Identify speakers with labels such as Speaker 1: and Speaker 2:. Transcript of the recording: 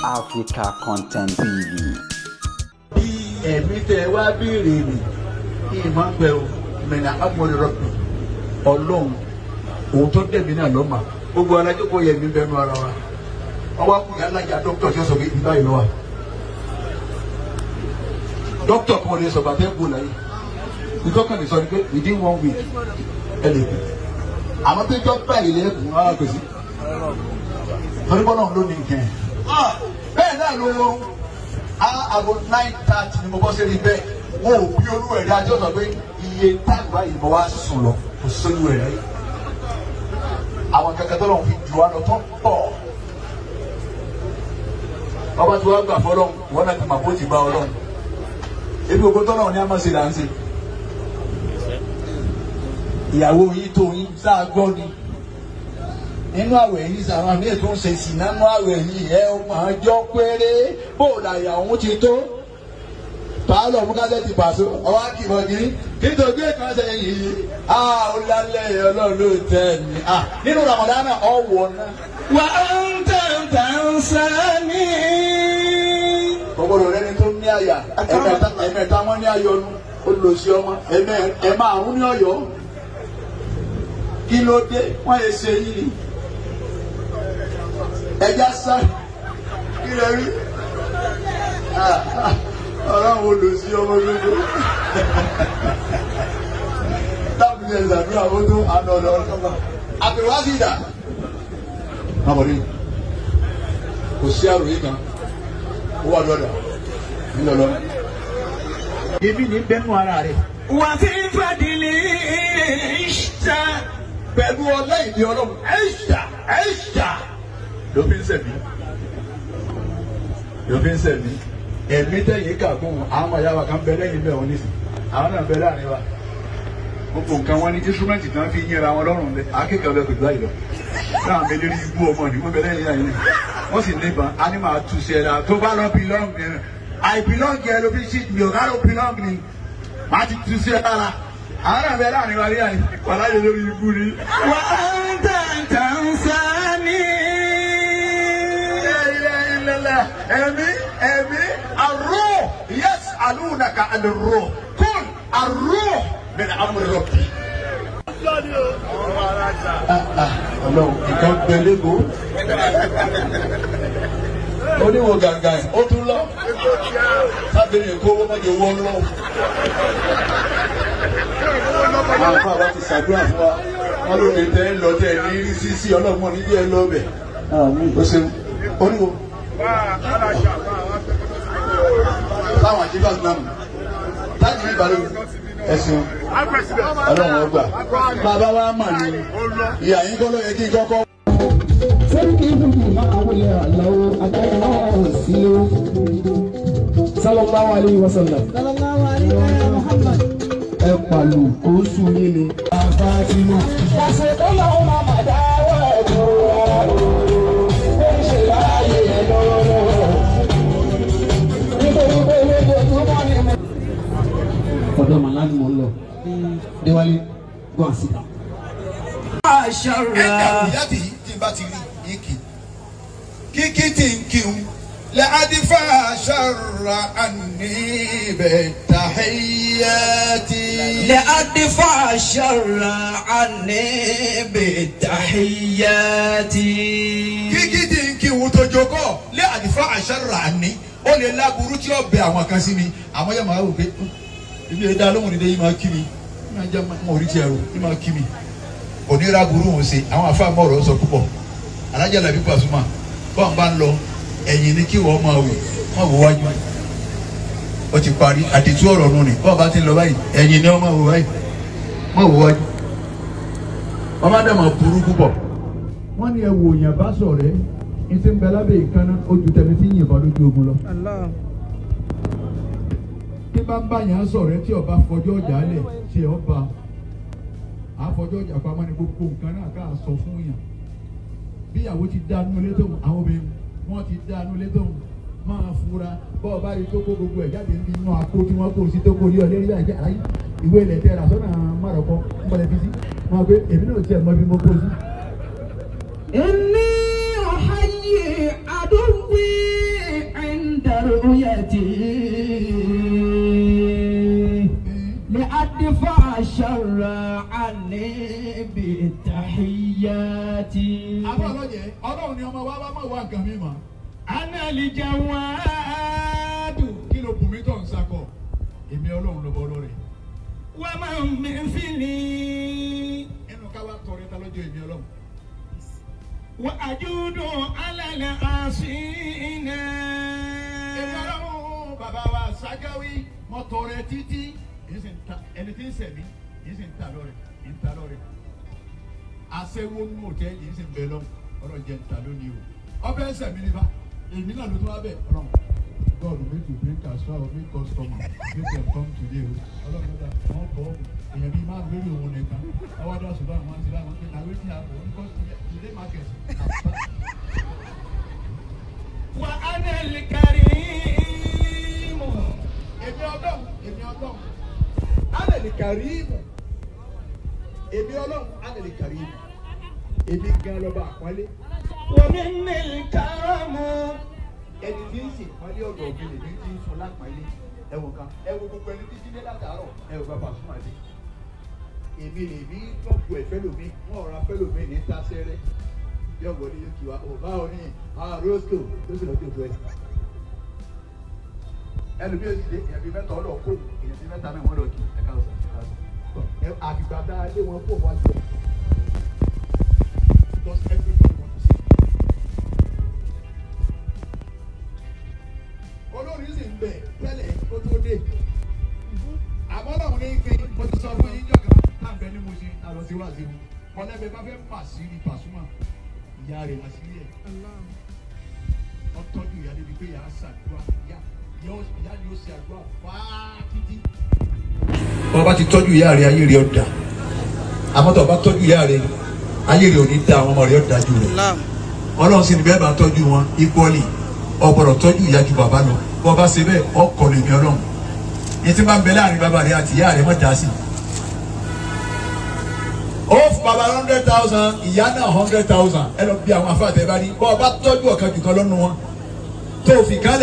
Speaker 1: Africa Content TV.
Speaker 2: Ẹ̀mí tẹ wá béèrè mi kí n máa ń pẹ́ o mẹ́nà amọ̀rẹ̀ rọ̀bì ọlọ́run òun tó dẹ̀mí náà lọ́mà gbogbo alájókòó yẹ mí bẹnu ara wa wọ́n wá kú yàrá ìyá dókítà tí ó sọ pé ibi báyìí lọ́wọ́ dókítà kan lè sọ bàtẹ́ kú láyé ìtọ́kàn lè sọ ni pé within one week ẹ lè kú àmọ́ pé dókítà yìí lè kú ara kò sí torí bọ́lá òun ló ní nǹkan ẹ̀ bẹ́ẹ̀ náà ló wọ́n aago 9:30 ni mo bọ́ sí rí bẹ́ẹ̀ wọn ò bí olú ẹ̀rí ajọ́ sọ pé iye táàgì báyìí mo wá sùn lọ kò sólú ẹ̀rí àwọn kankan tó lọ́n fi jù wá lọ tó pọ̀ ọba tí wàá gbà fọlọ́n wọn náà ti mà bó ti bá ọlọ́run ebi ògbó tọ́lọ́run ní a máa ṣe là ń ṣe ìyàwó yín tó yín sáà gbọ́ ni nínú àwẹ̀ yìí sàwọn àmì ètò ń ṣe sí nínú àwẹ̀ yìí ẹ máa jọ péré bóòlù àyà òun ti tó pàálọ̀ mú kásẹ̀ ti pàṣẹ ọwọ́ kìbọn kiri nítorí kan ṣe yìí a ó lálẹ́ ọlọ́run ló tẹ̀ mí nínú Ramadana ọ̀wọ̀ náà.
Speaker 3: Wà á ń tẹ̀ ń tẹ̀ ń sẹ́ni.
Speaker 2: Ọgbọ́dọ̀ rẹni tó ní àyà ẹ̀mẹ́ta wọn ní ayọ̀nu olùsí ọmọ ẹ̀márùn ní ọ̀yọ́ kí ló dé wọ́n yẹ ṣe yìí ni ẹja sáré kí lè rí ọlọ́run olùsí ọmọ gbogbo tábìlì ẹ̀sàdúrà ó tó àná ọ̀dọ̀ ọ̀dọ̀ àbẹ̀wá sí ìdá. Mọ̀mọ́dé kò sí àròyé kan ó wà lọ́dà ńlọlọ́. Ibi ní bẹ́nu ara rẹ̀.
Speaker 3: Wà fi fàdílì ìṣta.
Speaker 2: Pẹ̀lú ọlá ìdí ọlọ́run ẹ̀ṣà ẹ̀ṣà ló fi ń sẹ̀mí ló fi ń sẹ̀mí ẹ̀mí tẹ̀yìn kà fún àwọn ọmọ ìyá wa kan bẹ lẹ́yìn bẹ́ẹ̀ wọn nísìn àwọn náà bẹ láàrin wa gbogbo nǹkan wọn ní instrumenti tí wọn fi yínra wọn lọ́rùn bẹ akẹ́kọ̀ọ́ bẹ pẹ̀lú àyè lọ náà bẹ lérí ibú ọmọ ni wọn bẹ lẹ́yìn àyè náà wọn sì níbọn á ní máa tu sí ẹ dáa tó bá lọ belong ni I belong ẹ ló fi ṣí mi ò ká ló belong ni màá ti tu sí ẹ lára àwọn náà bẹ láàrin wa rí àyè wà láyé lórí ibú ni.
Speaker 3: Wà á ń tẹ̀ ń tẹ̀ ń sẹ́ni.
Speaker 2: Ẹ̀mí ẹ̀mí àrò yas'alunaka àlùrò kul àrò min amri rabbi. Ọlọ́run nǹkan gbẹ lẹ́gbọ́. Oníwo gàǹgà ẹ̀ ó tún lọ. Sábẹ́rẹ́ èkó owó mọ́jọ owó ń lọ. Àwọn afọ àwa ti ṣàdúrà fún wa. Wọ́n ló lè tẹ́ ń lọ tẹ́ ní rí sí sí ọlọ́run mọ́ ní bí ẹ lọ bẹ̀. O ṣeun. Oníwo. Táwọn àjíbá náà mú. Táàjì ní ìbálòpọ̀ ẹ̀sìn ọlọ́run ọgbà. Bàbá wa mà ní ìyá yín kọ́ ló yẹ kí n kọ́kọ́.
Speaker 4: Sẹ́ríkì fújì máa wọlé àlọ́ àtàwọn sílé. Sallallahu alayhi wa sallam.
Speaker 5: Sallallahu alayhi wa Muhammad.
Speaker 4: Ẹ pàlù kó sùn yín ni. Bàbá ti mọ̀. Pàṣẹ tó lọ́wọ́ máa mà dáwọ́ ẹ̀ tó rárá o. Ó ń ṣe láàyè ẹ̀ lọ́wọ́lọ́wọ́. Nítorí pé lójoojúmọ́ ni mo. Ọ̀dọ́ màlá ni mò ń lọ. Déwálé, go and sit down.
Speaker 2: Ẹ̀ka ìyá tí tí n bá ti rí yín kì kíkí tí ń kí n lẹ́ adífà ṣàrà àní bẹ̀ tàhíyàtì.
Speaker 3: Lẹ́ adífà ṣàrà àní bẹ̀ tàhíyàtì.
Speaker 2: Kíkí tí ń kí n tó jókòó lẹ́ adífà ṣàrà àní ó lè láburú tí ó bẹ àwọn kan sí mi àmọ́ yẹ màá wò pé ibi ẹ̀dá lóhùn nídé yìí máa kí mi máa jẹ́ mọ̀ orí tiẹ̀ rò yìí máa kí mi onírà burú òun ṣe àwọn afáàmọ́ ọ̀rọ̀ sọ púpọ̀ Alájà Làbí Pasuma bọ́n bá ń lọ ẹ̀yìn ni kí wọ́n máa wò wọ́n wò wájú ó ti parí àdìtú ọ̀rọ̀ nù ni bọ́n bá ti ń lọ báyìí ẹ̀yìn ni wọ́n máa wò báyìí wọ́n wò wájú wọ́n bá dẹ̀ máa burú púpọ̀. Wọ́n ní ẹ wò yàn bá sọ̀rẹ́ ní ti ń bẹ lábẹ́ ìkànnà ojú tẹ̀mí tí ń yìnbọn lójú ogun lọ. Tí bá ń bá yàn sọ̀rẹ́ tí ọba fọjọ́ ọjà lẹ̀ ṣe ọba àfọjọ́ ọjà pamọ́ ni gbogbo nǹkan náà ká sọ fún yàn. Bíyàwó ti dá inú ilé tóun àwọn obìnrin wọn ti dá inú ilé tóun máa fura bọ́ ọba rí tó kó gbogbo ẹ̀ jáde nínú àpò tí wọ́n kó sí tó kó lé ọ lérí báyìí àyè ìwé ilẹ̀ tẹ́ ra sọ́nà márọ̀kọ́ ń bọ̀lẹ̀ fi sí máa gbé èmi náà tiẹ̀ mọ bí mo kó sí.
Speaker 3: Inni uhayyi aduwwi. عني بالتحيات.
Speaker 2: Àbọ̀ ọlọ́jẹ̀ ọlọ́run ni ọmọ wa wá mọ̀ wá nǹkan mi mọ̀.
Speaker 3: أنا الجواد.
Speaker 2: Kí ló bùnmi tó ń sakọ? Èmi ọlọ́run lọ́bọ̀ ọlọ́rẹ̀.
Speaker 3: ومن مثلي.
Speaker 2: Ẹnu ká wá tọrẹ ta lọ́jọ́ èmi ọlọ́run.
Speaker 3: وأجود على العاصين.
Speaker 2: Èmi ọlọ́run bàbá wa Ságáwí mọ tọrẹ títí ẹni tí ń sẹ̀mí yìí sì ń ta lọ́rẹ̀ yìí ń ta lọ́rẹ̀. Aṣẹ́wó nínú hòtẹ́ẹ̀lì yìí sì ń bẹ lọ́hùn ọlọ́run jẹ́ ń ta lónìí o. Ọbẹ̀ ẹsẹ̀ mi nípa èmi náà ló tún wá bẹ̀ ọlọ́run. God make you bring cash out make customer make them come today o. Ọlọ́run ló dá wọn bọ̀ ọ́ èèyàn bíi márùn lórí òun nìkan. Ọwọ́ adá ṣùgbọ́n àwọn àti láwọn pé àwọn ènìyàn àbọ̀ ní customer today market.
Speaker 3: وأنا الكريم.
Speaker 2: Èmi ọlọ́run èmi ọlọ́run alẹ́lì kàríìmù èmi ọlọ́run alẹ́lì kàríìmù èmi gan lọ́ba àpọ́nlé.
Speaker 3: ومني الكرم.
Speaker 2: Ẹni tí ń sìn pọ́nlé ọ̀dọ̀ mi lèmi tí ń fún lápọ́nlé ẹ̀wọ̀n kan ẹ̀wọ̀n gbogbo ẹni tí jíde látàárọ̀ ẹ̀wọ̀n bàbá fún àdé. Èmi lèmi tọ́pù ẹ̀ fẹ́lòmí wọ́n ọ̀rọ̀ fẹ́lòmí ní tásẹ́rẹ́ yóò wọlé yóò kí wa ò bá ọ ní rosco ló sì lọ́jọ́ tó ẹ̀. Ẹlòmí ò sì dé èèyàn bíi mẹ́ta ọlọ́ kó èèyàn bíi mẹ́ta náà wọ́n lọ kí ẹ̀ka ọ̀sán ẹ̀ka ọ̀sán. Àfìgbà tá a lé wọn kó wọn jọ. Does everybody want to see? Olórin sì ń bẹ tẹ́lẹ̀ kó tó dé. Àmọ́ làwọn ní fi mo ti sọ fún yín jọ̀kan láǹbẹ̀ ní mo ṣe àlọ́ sí wàásù. Kọ́lẹ́bẹ̀ bá fẹ́ mà sí ní Pasuma ìyá rẹ̀ àṣírí ẹ̀. Ó tọ́jú ìyá débi pé ìyá ṣàdúrà ìyá ni ó ṣe àdúrà fáá títí. Bọ́ bá ti tọ́jú ìyá rẹ̀ ayé rẹ̀ ó dà. Àmọ́ tó bá tọ́jú ìyá rẹ̀ ayé rẹ̀ ò ní da àwọn ọmọ rẹ̀ ó dájú rẹ̀. Ọlọ́run sì ni bẹ́ẹ̀ bá tọ́jú wọn equally ọ̀gbọ̀dọ̀ tọ́jú ìyá ju bàbá lọ. Bọ́ bá ṣe bẹ́ẹ̀ ọkọ̀ lèmi ọlọ́run. Ní tí máa ń bẹ láàrin bàbá rẹ̀ àti ìyá rẹ̀ mọ̀ dá sí. Ó fún bàbá 100,000 ìyá náà 100,000 ẹ lọ bí àwọn afáàtẹ bá rí. Bọ́ bá tọ́jú ọ̀kan jù kan lọ́nu wọn tó fi kálẹ̀.